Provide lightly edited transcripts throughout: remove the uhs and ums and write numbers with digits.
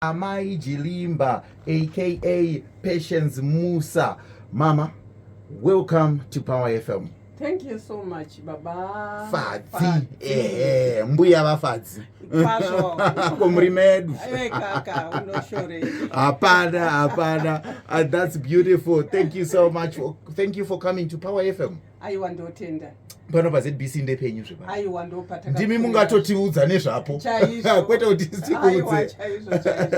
Amai Jilimba, aka Patience Musa. Mama, welcome to Power FM. Thank you so much, Baba. Fadzi. Eh, mbuya vaFadzi. Komuri medu. Kaka, unoshorei. Hapana, hapana. That's beautiful. Thank you so much. Thank you for coming to Power FM. Aiwa, ndotenda. Pano paZBC ndepenyu zvepa. Aiwa, ndopata. Ndimi mungatotiudza nezvapo. Chaizvo. Kwete kuti tikuudze. Chaizvo, chaizvo.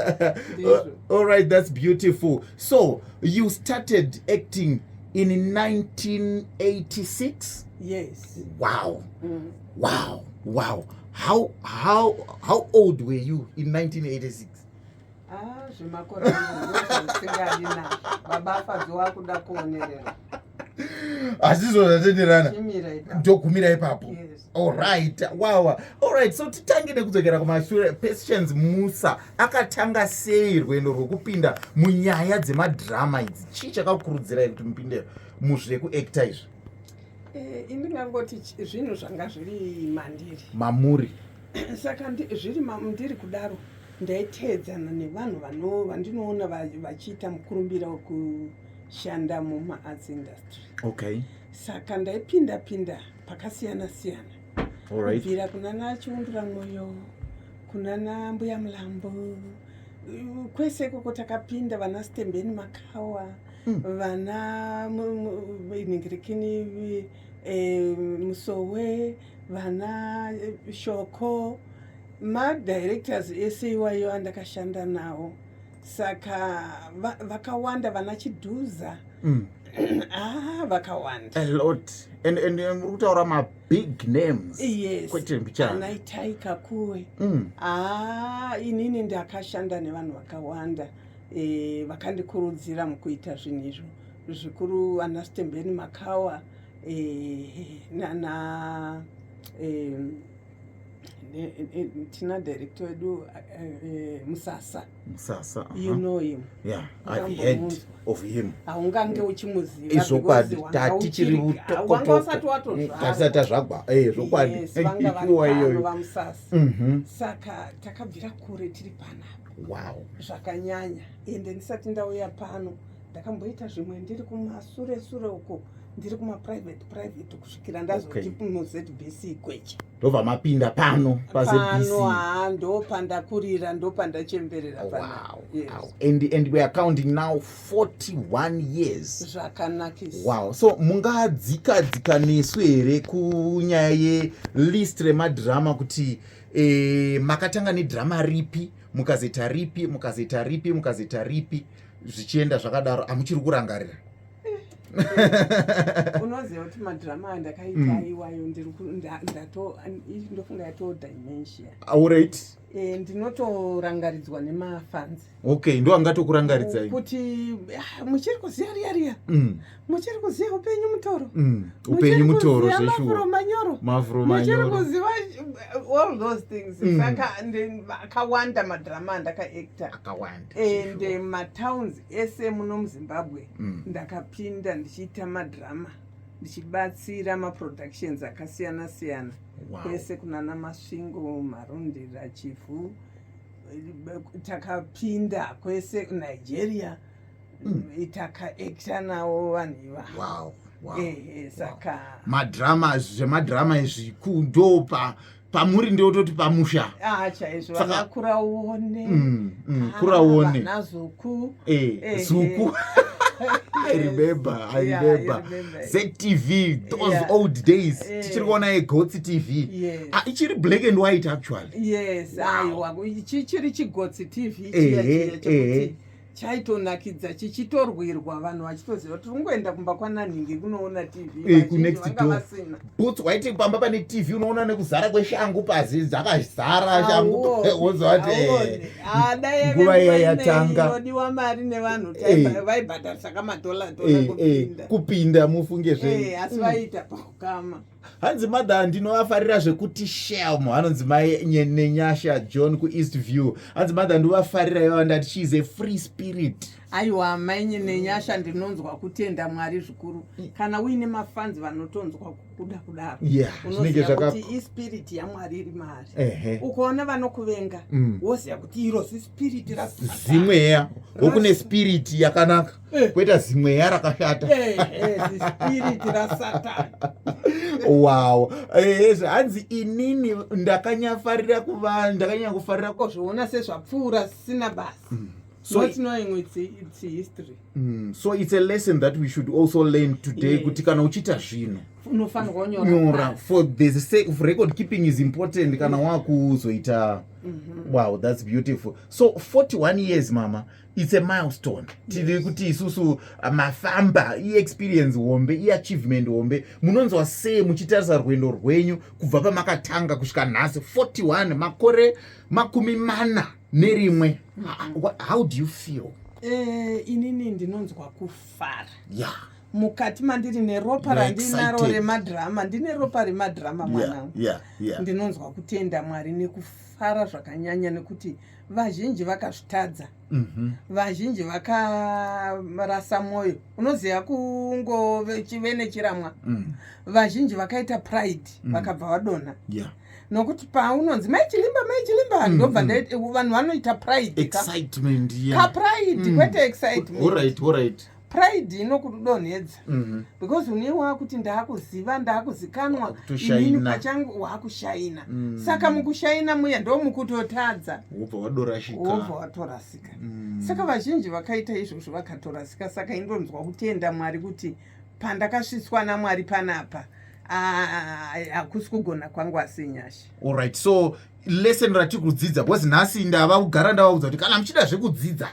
Ndizvo. All right, that's beautiful. So, you started acting in 1986? Yes. Wow. Wow. How old were you in 1986? Ah, zvemakore ndozvisingadi nazvo. Baba Fadzi wakuda kuonerera. Hazizvo zvatenderana. Chimira ipapo. Ndogumira ipapo. Yes. All right. Wow. All right. So titange nekudzokera kumashure. Patience Musa akatanga sei rwendo rwekupinda munyaya dzemadhirama idzi? Chii chakakurudzirai kuti mupinde muzvekuacta izvi? Indingangoti zvinhu zvanga zviri mandiri. Mamuri. Saka zviri mandiri kudaro, ndaiteedzana nevanhu vandinoona vachiita mukurumbira wekushanda mumaarts industry. Saka ndaipinda pinda pakasiyana siyana. All right. Kubvira kunana Chiundura Moyo, kunana Mbuya Mulambo, kwese ikoko takapinda, vana Stembeni Makawa, vana Ningirikini, Musowe, vana Shoko, madirectors ese iwayo andakashanda nawo. Saka vakawanda, vana Chidhuza. Ah, vakawanda. A lot. And muri kutaura mabig names. Yes. Kwete mbichana. Ana Itai Kakuwe. Ah, inini ndakashanda nevanhu vakawanda vakandikurudzira mukuita zvinhu izvo, zvikuru ana Stembeni Makawa, nana tina director wedu, Musasa. Musasa. You know him. Yeah, I've heard of him. Haungange uchimuziva. Izvokwadi. Because wanga Tatichiri wanga usati watozvarwa. Tasati tazvagwa, zvokwadi. Yes, vanga vari Nguva pano iyoyo. vaMusasa. Saka takabvira kure tiri panapa. Zvakanyanya. Ende ndisati ndauya pano ndakamboita zvimwe ndiri kumasure sure uko, ndiri kumaprivate private, kusvikira ndazoti muZBC kweche. Ndobva mapinda pano Pano. paZBC. Ha, ndopandakurira, ndopandachemberera panapa. Yes. Wow. And we are counting now 41 years. Zvakanakisa. Wow. So mungadzika dzika nesu here kunyaya yelist remadhirama, kuti makatanga nedhirama ripi, mukazoita ripi, mukazoita ripi, mukazoita ripi, zvichienda zvakadaro? Hamuchiri kurangarira? Unoziva kuti madhirama andakaita iwayo ndofunga yatoo dementia. Alright. Ndinotorangaridzwa nemafans. Okay, ndo angatokurangaridzai. Kuti, "Ah, muchiri kuziva riya riya? Muchiri kuziva Upenyu Mutoro? Upenyu Mutoro. Muchiri kuziva Mafuro Zveshuwa. Manyoro? Mafuro Muchiri Manyoro." kuziva all those things?" Saka akawanda madhirama andakaacta. Akawanda. And Zveshuwa. matowns ese muno muZimbabwe ndakapinda ndichiita madhirama, ndichibatsira maproductions akasiyana siyana. Kwese kunana Masvingo, Marondera, Chivhu, takapinda kwese, Nigeria. Takaacta navo vanhu ivavo. Ehe, saka Madhirama, zvemadhirama izvi ndo pamuri, ndototi pamusha. Ah, chaizvo. Saka Vana Kuraone. Kuraone. Vana Zuku. Zuku, I remember, I remember. I remember. ZTV, those old days. Tichiri kuona eGotsi TV. Ah, ichiri black and white actually. Yes, aiwa, chichiri chiGotsi TV chiya chiya chekuti chaitonakidza, chichitorwirwa, vanhu vachitoziva kuti ungoenda kumba kwananhingi kunoona TV. Vazhinji Kunext vanga door. vasina. Boots, waiti pamba pane TV unoona nekuzara kweshangu pasi, dzakazara shangu. Auoni, Wozwa kuti auoni. Ah, dai yave nguva iya nguva ineyi yatanga. inodiwa mari nevanhu, vaibhadharisa kamadhola dola kupinda. Kupinda, mufunge zvenyu. Asi vaiita paukama. Hanzi mother, ndinovafarira zvekuti shelm. Anonzi mai Nenyasha John kuEast View. Hanzi mother, ndinovafarira ivava, ndati she is a free spirit. Aiwa, mai Nenyasha, ndinonzwa kutenda Mwari zvikuru kana uine mafans vanotonzwa kukuda kudaro. Zvinenge Unoziva kuti ispirit yaMwari iri maari. Ukaona vanokuvenga, woziva kuti iro zispirit raSatan. Zimweya wokune spirit yakanaka, kweta zimweya rakashata. Zispirit raSatan. Wow. Hanzi inini ndakanyafarira kuva, ndakanyanya kufarira Kozviona sezvapfuura zvisina basa. So Not knowing it's history. So it's a lesson that we should also learn today, kuti kana uchiita zvinhu, Unofanirwa kunyora nyora pasi. For the sake of record keeping is important kana wakuzoita. Wow, that's beautiful. So 41 years, mama, it's a milestone. Tiri kuti isusu mafamba, iexperience hombe, iachievement hombe. Munonzwa sei muchitarisa rwendo rwenyu kubva pamakatanga kusvika nhasi, 41 makore, 41? How do you feel? Inini ndinonzwa kufara mukati mandiri neropa You're randinaro excited. remadhirama. Ndine ropa remadhirama, mwanangu. Ndinonzwa kutenda Mwari nekufara zvakanyanya, nekuti vazhinji vakazvitadza. Vazhinji vakarasa mwoyo, unoziva, kungochive nechiramwa. Vazhinji vakaita pride, vakabva vadonha, nokuti paunonzi Mai Chilimba, Mai Chilimba, ndobva vanhu vanoita pride Excitement, yeah. Kapride, kwete excitement. All right. Pride inokudonhedza, because une wakuti ndaakuziva, ndaakuzikanwa. Wakutoshayina. Inini pachangu waakushaina. Saka mukushaina muya ndo mukutotadza. Wobva wadorashika. Wobva watorasika. Saka vazhinji vakaita izvozvo vakatorasika. Saka indonzwa kutenda Mwari kuti pandakasvitswa naMwari panapa, ah, hakusi kugona kwangu, asi nyasha. Alright, so lesson ratiri kudzidza, because nhasi ndava kugara ndavaudza kuti kana muchida zvekudzidza,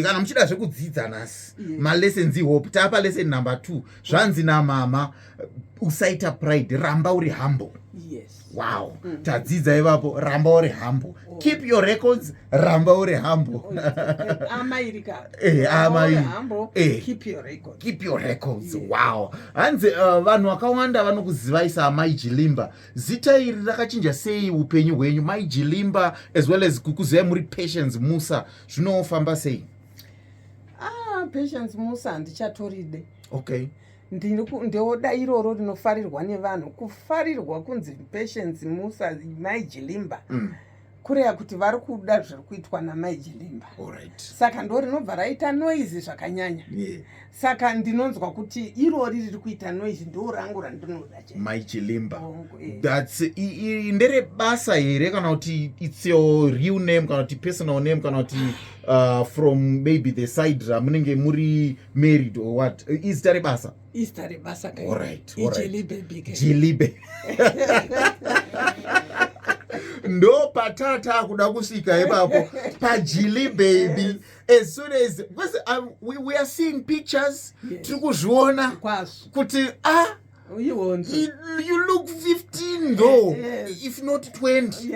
kana muchida zvekudzidza nhasi, malessons ihope tapa lesson number 2. Zvanzi namama, usaita pride, ramba uri humble. Wow. Tadzidza ivapo, ramba uri humble. Keep your records, ramba uri humble. Amairika. Amairi. Humble. Keep your records. Keep your records. Wow. Hanzi vanhu vakawanda vanokuzivai saMai Jilimba. Zita iri rakachinja sei upenyu hwenyu, Mai Jilimba, as well as kukuzivai muri Patience Musa? Zvinofamba sei? Ah, Patience Musa handichatoride. Ndoda iroro rinofarirwa nevanhu, kufarirwa kunzi Patience Musa, Mai Jilimba, kureva kuti vari kuda zviri kuitwa naMai Jilimba. Saka ndo rinobva raita noise zvakanyanya. Saka ndinonzwa kuti irori riri kuita noise ndo rangu randinoda chaizvo. Mai Jilimba. Hongu. That's nderebasa here, kana kuti it's your real name, kana kuti personal name, kana kuti from maybe the side ramunenge muri married or what? Izita rebasa? Izita rebasa ka. Alright. Ijili baby ka. Jilibe, ndo patata kuda kusvika ipapo paJili baby. As soon as, because we are seeing pictures, tiri kuzviona Kwazvo. kuti ah, Ihonzo. you look 15 though, if not 20.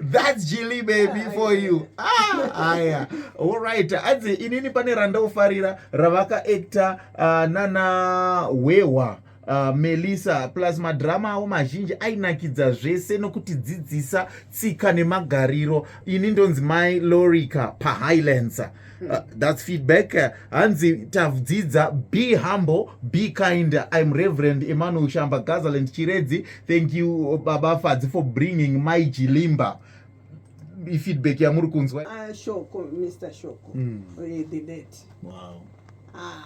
That's Jilly baby for you. Ah, aya, alright. Adzi inini pane randaufarira ravakaacta nana Hwewa, Melissa, plus madhirama avo mazhinji ainakidza zvese nokutidzidzisa tsika nemagariro. Ini ndonzi Mai Lorica paHighlands. That's feedback. Hanzi tadzidza, be humble, be kind. I'm Reverend Emmanuel Shamba, Gazaland Chiredzi. Thank you, Baba Fadzi, for bringing Mai Jilimba. Ifeedback yamuri kunzwa. Ah, Shoko, Mr Shoko, the late. Ah,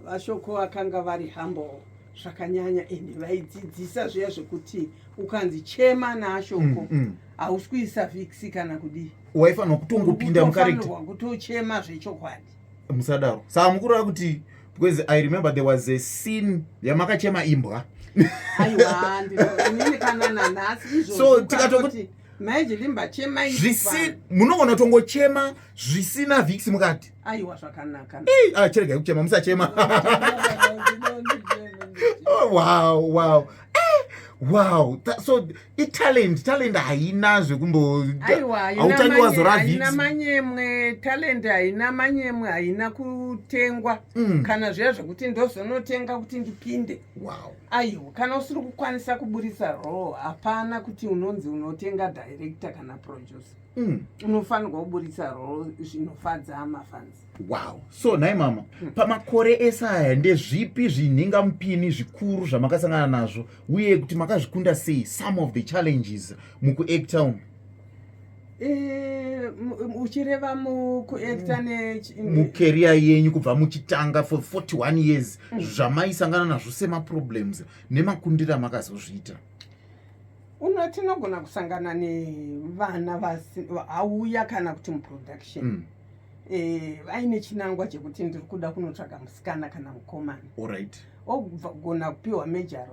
vaShoko vakanga vari humble zvakanyanya, ende vaidzidzisa zviya zvekuti ukanzi chema naShoko, hausi kuisa Vicks kana kudii. Waifanirwa kutongopinda mucharacter. Unofanirwa kutochema zvechokwadi. Musadaro. Saka mukureva kuti, because I remember there was a scene yamakachema imbwa. Aiwa, inini kana nanhasi izvozvo So, ukatoti, Mai Jilimba, chema Zvisi munogona kutongochema zvisina Vicks mukati. Aiwa, zvakanaka. Ei, ah, chiregai kuchema, musachema. Oh, wow. Wow. So italent, talent haina zvekumbo. Aiwa. Hautangi wazora. Haina manyemwe. Talent haina manyemwe, haina kutengwa kana zviya zvekuti ndozonotenga kuti ndipinde. Aiwa, kana usiri kukwanisa kuburisa role, hapana kuti unonzi unotenga director kana producer. Unofanirwa kuburisa role zvinofadza mafans. Wow. So nhai mama, pamakore ese aya, ndezvipi zvinhingamupini zvikuru zvamakasangana nazvo, uye kuti makazvikunda sei, some of the challenges mukuacta umu? Uchireva mukuacta ne Mucareer yenyu, kubva muchitanga for 41 years, zvamaisangana nazvo semaproblems nemakundiro amakazozviita. Uno tinogona kusangana nevana auya kana kuti muproduction vaine chinangwa chekuti ndiri kuda kunotsvaga musikana kana mukomana, ogona kupiwa major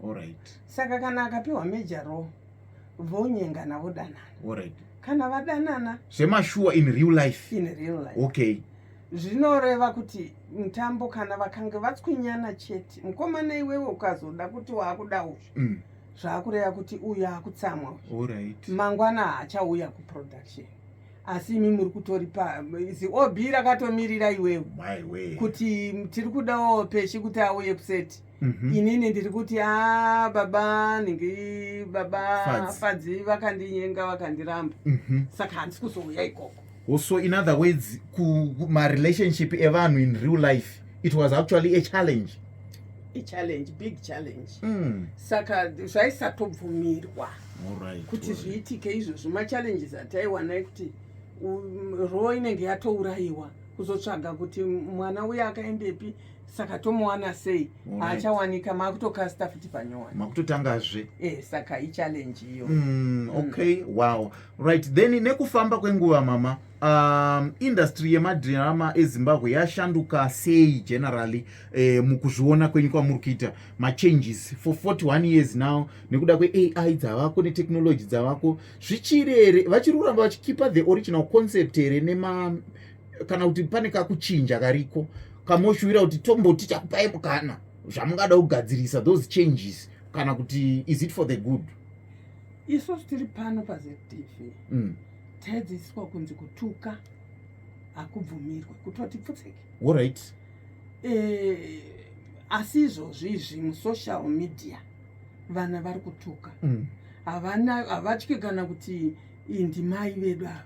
role. Saka kana akapiwa major role, vonyengana, vodanana. Kana vadanana, Zvemasure, in real life? In real life. Zvinoreva kuti mutambo, kana vakange vatswinyana chete, mukomana iwewe ukazoda kuti waakuda uyu, zvaakureva kuti uyu akutsamwa uyu. Mangwana haachauya kuproduction, asi imi muri kutoripa ziob rakatomirira iwewe My way. kuti tiri kudawo peshi kuti auye kuseti. Inini ndiri kuti, a baba nhingi, baba Fadzi. Fadzi vakandinyenga, vakandiramba, saka handisi kuzouya ikoko. Also, in other words, marelationship evanhu in real life, it was actually a challenge. Ichallenge, big challenge. Saka zvaisatobvumirwa kuti zviitike izvozvo. Machallenges ataiwana ekuti role inenge yatourayiwa, kuzotsvaga kuti mwana uya akaendepi, saka tomuwana sei? Haachawanika, maakutokasta futi panyowani. Makutotangazve. Saka ichallenge iyo. Okay, wow, right. Then nekufamba kwenguva, mama, industry yemadhirama eZimbabwe yashanduka sei generally, mukuzviona kwenyu kwamuri kuita machanges for 41 years now, nekuda kweAI dzavako netechnology dzavako, zvichiri here, vachiri kuramba vachikipa the original concept here nema, kana kuti pane kakuchinja kariko kamoshuwira kuti tomboti chakupai mukana zvamungada kugadzirisa, those changes, kana kuti is it for the good? Isusu tiri pano paZTV, taidzidziswa kunzi kutuka hakubvumirwe, kutoti pfutseke. Asi izvozvi izvi musocial media vana vari kutuka. Havana, havatyi kana kuti iyi ndimai vedu ava,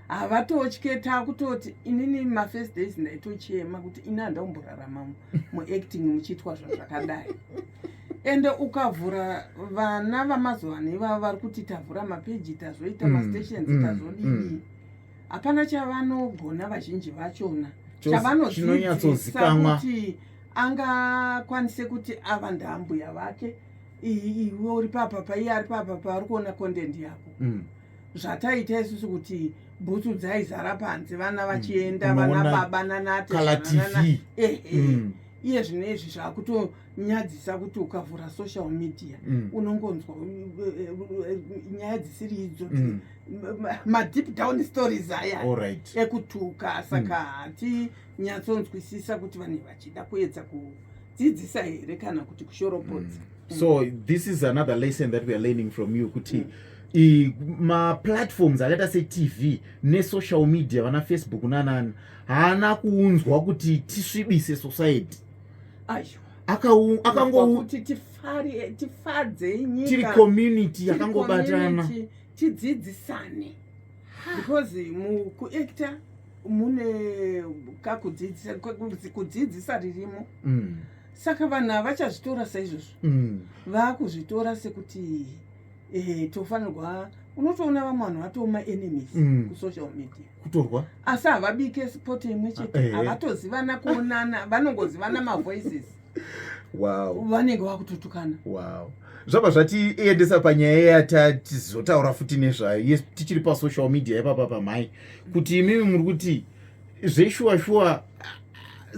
havatotye. Taakutoti inini mafirst days ndaitochema kuti ini handaumborarama muacting muchiitwa zvinhu zvakadai. Ende ukavhura vana vamazuva ano ivava vari kuti tavhura mapeji, tazoita mastations, tazodidi, hapana chavanogona vazhinji vachona. Chavanodzidzisa Chinonyatsozikanwa. kuti angakwanise kuti ava ndaambuya vake, iwe uri papapa, iye ari papapa, ari kuona content yako. Zvataita isusu kuti bhutsu dzaizara panze, vana vachienda, vana Unoona baba nanate. Colour TV. Ehe. Iye zvino izvi zvakutonyadzisa kuti ukavhura social media, unongonzwa nyaya dzisiri idzo, madeep down stories aya ekutuka. Saka hatinyatsonzwisisa kuti vanhu vachida kuedza kudzidzisa here kana kuti kushoropodza. So this is another lesson that we are learning from you, kuti maplatforms akaita seTV nesocial media, vana Facebook nanani, haana kuunzwa kuti tisvibise society. Aiwa. Akango Kuti tifadze nyika. Tiri community Tiri yakangobatana. community, tidzidzisane, because mukuacta mune kakudzidzisa, kudzidzisa ririmo. Saka vanhu havachazvitora saizvozvo. Vaakuzvitora sekuti tofanirwa. Unotoona vamwe vanhu vatoo maenemies kusocial media. Kutorwa. Asi havabike spot imwe chete. Havatozivana kuonana, vanongozivana mavoices. Vanenge vakutotukana. Wow, zvabva zvatiendesa panyaya yatatizotaura futi nezvayo. Yes, tichiri pasocial media ipapa, pamhai, kuti imimi muri kuti zveshuwa shuwa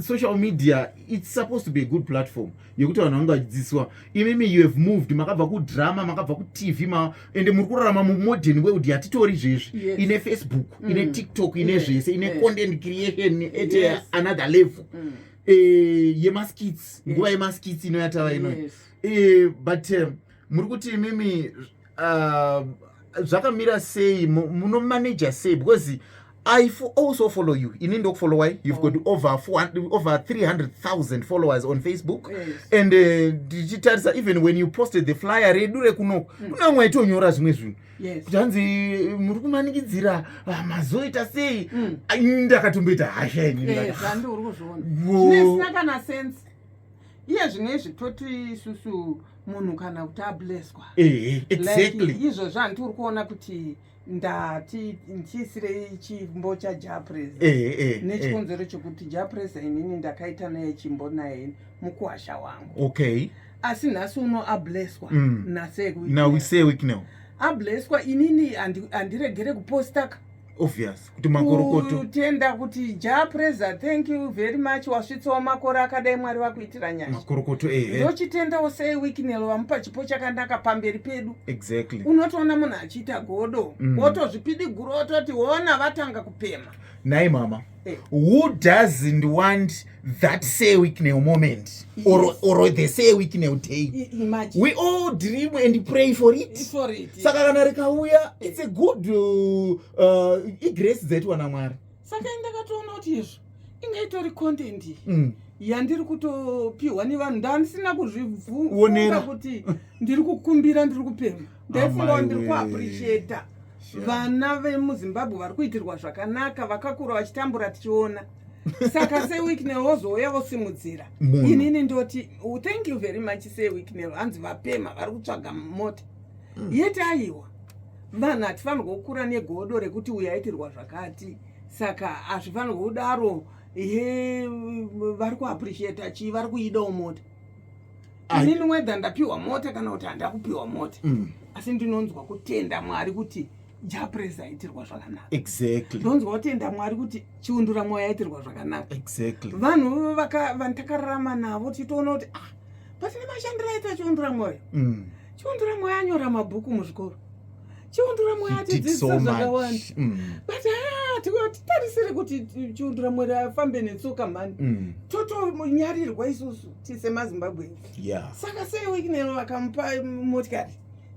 social media, it's supposed to be a good platform yekuti vanhu vange vachidzidziswa. Imimi you have moved, makabva kudrama, makabva kuTV, ende muri kurarama mumodern world yatitori zvezvi, ine Facebook, ine TikTok, ine zvese, ine content creation at another level. Yemaskits, nguva yemaskits ino yatava ino. But muri kuti imimi zvakamira sei, munomaneja sei? Because I also follow you. Ini ndokufollowai. You've got over 400, over 300,000 followers on Facebook. And ndichitarisa, even when you posted the flyer redu rekunoko, kuna vamwe vaitonyora zvimwe zvinhu kuti hanzi muri kumanikidzira, ah, mazoita sei. Ah, ndakatomboita hasha ini. Zvandi uri kuzviona Wo. zvinesina kana sense. Iye zvino izvi toti isusu munhu kana kuti ableswa. Like, izvozvo handiti uri kuona kuti ndati ndichiisirei chimbo chaJah Prayzah nechikonzero chekuti Jah Prayzah inini ndakaita naye chimbo naye mukuwasha wangu. Asi nhasi uno ableswa Now we say week now. Ableswa, inini handiregere kupostaka. Obvious kuti makorokoto. Kutenda kuti Jah Prayzah, thank you very much, wasvitsawo makore akadai, Mwari vakuitira nyasha. Makorokoto, ehe. Ndochitendawo sei Wicknell vamupa chipo chakanaka pamberi pedu. Unotoona munhu achiita godo, wotozvipidigura, wototi ona vatanga kupema. Nai mama, who doesn't want that Sir Wicknell moment or the Sir Wicknell day? Imagine. We all dream and pray for it. For it. Saka kana rikauya, it's a good igrace dzaitwa naMwari. Saka ndakatoona kuti izvo ingaitori content yandiri kutopiwa nevanhu, ndandisina kuzvifunga Onera. kuti ndiri kukumbira, ndiri kupema. Ndaifungawo Amai ndiri we. kuappreciata vana vemuZimbabwe vari kuitirwa zvakanaka, vakakura vachitambura tichiona. Saka Sir Wicknell wozouya vosimudzira Munhu. Inini ndoti, "Oh, thank you very much, Sir Wicknell." Hanzi vapema vari kutsvaga mota yeti. Aiwa, vanhu hatifanirwa kukura negodo rekuti uyu aitirwa zvakati, saka hazvifanirwa kudaro. He, vari kuappreciata chii? Vari kuidawo mota. Inini whether ndapiwa mota kana kuti handakupiwa mota, asi ndinonzwa kutenda Mwari kuti Jah Prayzah aitirwa zvakanaka. Ndonzwa kutenda Mwari kuti Chiundura Mwoyo aitirwa zvakanaka. Vanhu vantakararama navo tichitoona kuti, ah, patine mashandiro aita Chiundura Mwoyo. Chiundura Mwoyo anyora mabhuku muzvikoro. Chiundura Mwoyo atidzidzisa zvakawanda. But ah, titarisire kuti Chiundura Mwoyo afambe netsoka mhani. Totonyarirwa isusu tisemaZimbabwe. Saka sei Wicknell vakamupa motikari?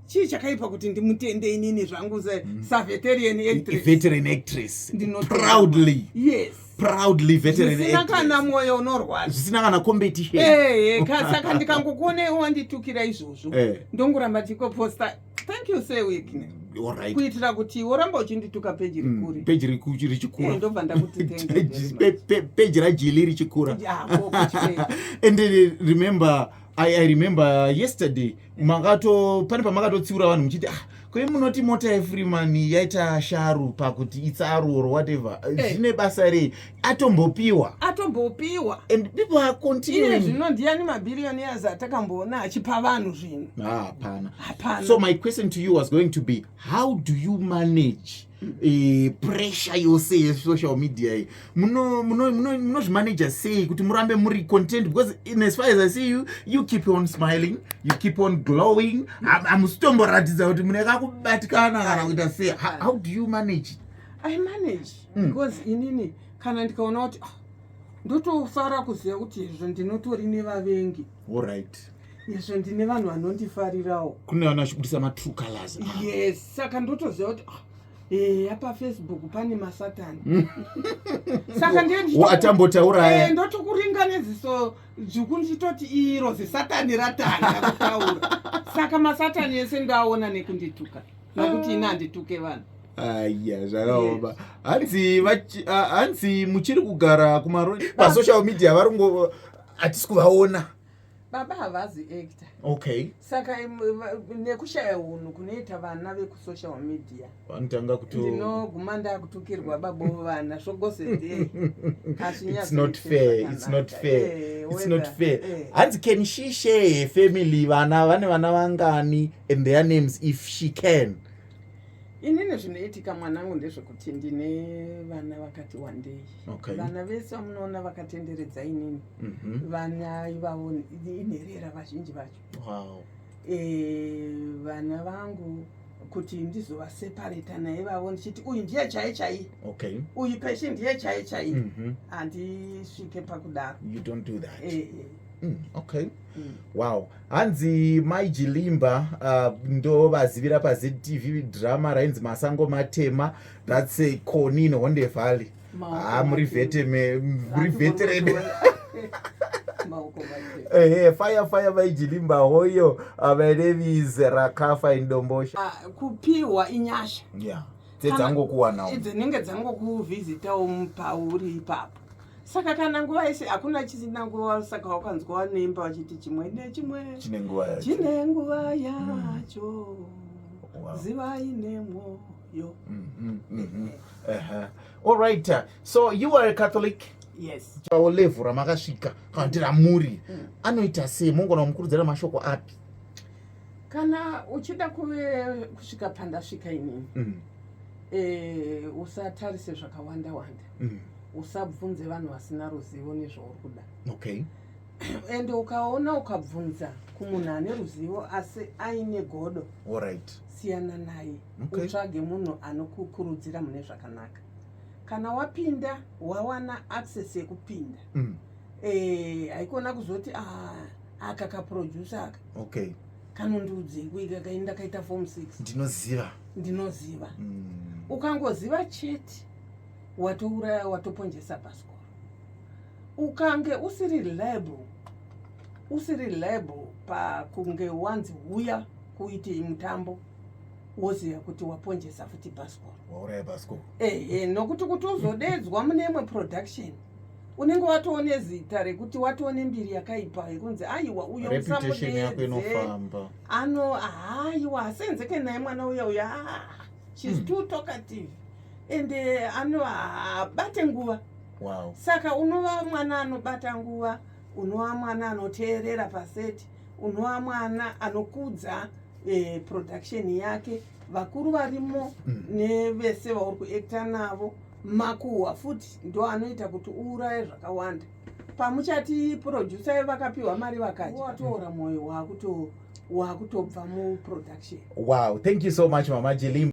Chii chakaipa kuti ndimutende inini zvangu saveteran actress? Veteran actress. Proudly. Yes. Proudly veteran. Zvisina kana mwoyo unorwadza. Zvisina kana competition. Ehe, saka ndikangokuonei wanditukira izvozvo, ndongoramba ndikoposta, "Thank you, Sir Wicknell," kuitira kuti woramba uchindituka peji rikuri. Peji richikura. Ndobva ndakuti thank you very much. Peji raJili richikura. Yeah, ko kuchipei. And remember, I remember yesterday makato pane pamakatotsiura vanhu muchiti, ah, koi munoti mota yeFreeman yaita sharu pakuti itsaru or whatever. Zvine basa rei? Atombopiwa. Atombopiwa. And people are Iye continuing. Zvino ndiani mabillionaires atakamboona achipa vanhu zvinhu? Ah, hapana. Hapana. So my question to you was going to be, how do you manage pressure yose yesocial media iyi? Munozvimaneja sei kuti murambe muri content? Because in as far as I see you, you keep on smiling, you keep on glowing. Hamusitomboratidza kuti mune kakubatikana kana kuita sei. How do you manage it? I manage because inini kana ndikaona kuti, ah, ndotofara kuziva kuti izvo ndinotori nevavengi, izvo ndine vanhu vanondifarirawo. Kune vanhu vachibudisa matrue colors. Ah. Yes, saka ndotoziva kuti, ah, eya, paFacebook pane masatani, saka ndiye Atambotaura aya. Ndotokuringa neziso dzvuku ndichitoti iro zisatani ratanga kutaura. Saka masatani ese ndaona nekundituka, nokuti ini handituke vanhu. Aya, zvakaoma. Hanzi hanzi muchiri kugara kumaro? Pasocial media varingo, hatisi kuvaona. Baba havazi actor. Saka nekushaya unhu kunoita vana vekusocial media, Vanotanga kuto ndinoguma ndakutukirwa baba vana zvogozedei. It's not fair, it's not fair, it's not fair. Hanzi, can she share her family? Vana, vane vana vangani and their names, if she can? Inini zvinoitika, mwanangu, ndezvekuti ndine vana vakati wandei. Vana vese vamunoona vakatenderedza inini, vana ivavo inherera vazhinji vacho. Vana vangu Kuti ndizovaseparata naivavo ndichiti uyu ndiye chai chai, uyu Peshi ndiye chai chai, handisvike pakudaro. You don't do that. Eh, eh. Okay. Wow. Hanzi Mai Jilimba, ndo vazivira paZTV drama rainzi Masango Matema. That's a Koni in Honde Valley. Ah, muri muri veteran. Maoko matema. Ehe, fire fire, Mai Jilimba hoyo. My name is Rakafa Indombosha. Ah, kupiwa inyasha. Yeah, dzedzangokuwanawo. Dzinenge dzangokuvhizitawo pauri ipapo. Saka kana nguva yese, hakuna chisina nguva. Saka wakanzwa vanemba vachiti chimwe nechimwe chine nguva yacho. Chine nguva yacho. Zivai nemwoyo. All right. So you are a Catholic. Yes. Pawo level ramakasvika kana kuti ramuri, anoita sei? Mungona kumukurudzira mashoko api? Kana uchida kuve kusvika pandasvika inini, usatarise zvakawanda wanda. Usabvunze vanhu vasina ruzivo nezvauri kuda. Ende ukaona ukabvunza kumunhu ane ruzivo asi aine godo, All right. siyana naye. Utsvage munhu anokukurudzira mune zvakanaka. Kana wapinda, wawana access yekupinda, haikona kuzoti, "Ah, aka kaproducer aka kanondiudzei kuika kaini ndakaita form 6." Ndinoziva. Ndinoziva. Ukangoziva chete, watouraya, watoponjesa bhasikoro. Ukange usiri reliable, usiri reliable pakunge wanzi huya kuite mutambo, woziva kuti waponjesa futi bhasikoro. Wauraya bhasikoro. Ehe, nokuti kuti uzodedzwa mune imwe production, unenge watoone zita rekuti watoone mbiri yakaipa yekunzi aiwa, uyo Reputation yako musamudedze. inofamba. Ano haiwa, asenzeke naye mwana uya uya. Ah, she's too talkative ende ano haabate nguva. Saka unova mwana anobata nguva, unova mwana anoteerera paseti, unova mwana anokudza production yake, vakuru varimo nevese vauri kuacta navo. Makuhwa futi ndo anoita kuti uuraye zvakawanda. Pamuchati producer vakapiwa mari vakadya, watoora mwoyo, wakutobva muproduction. Wow, thank you so much, Mama Jilimba.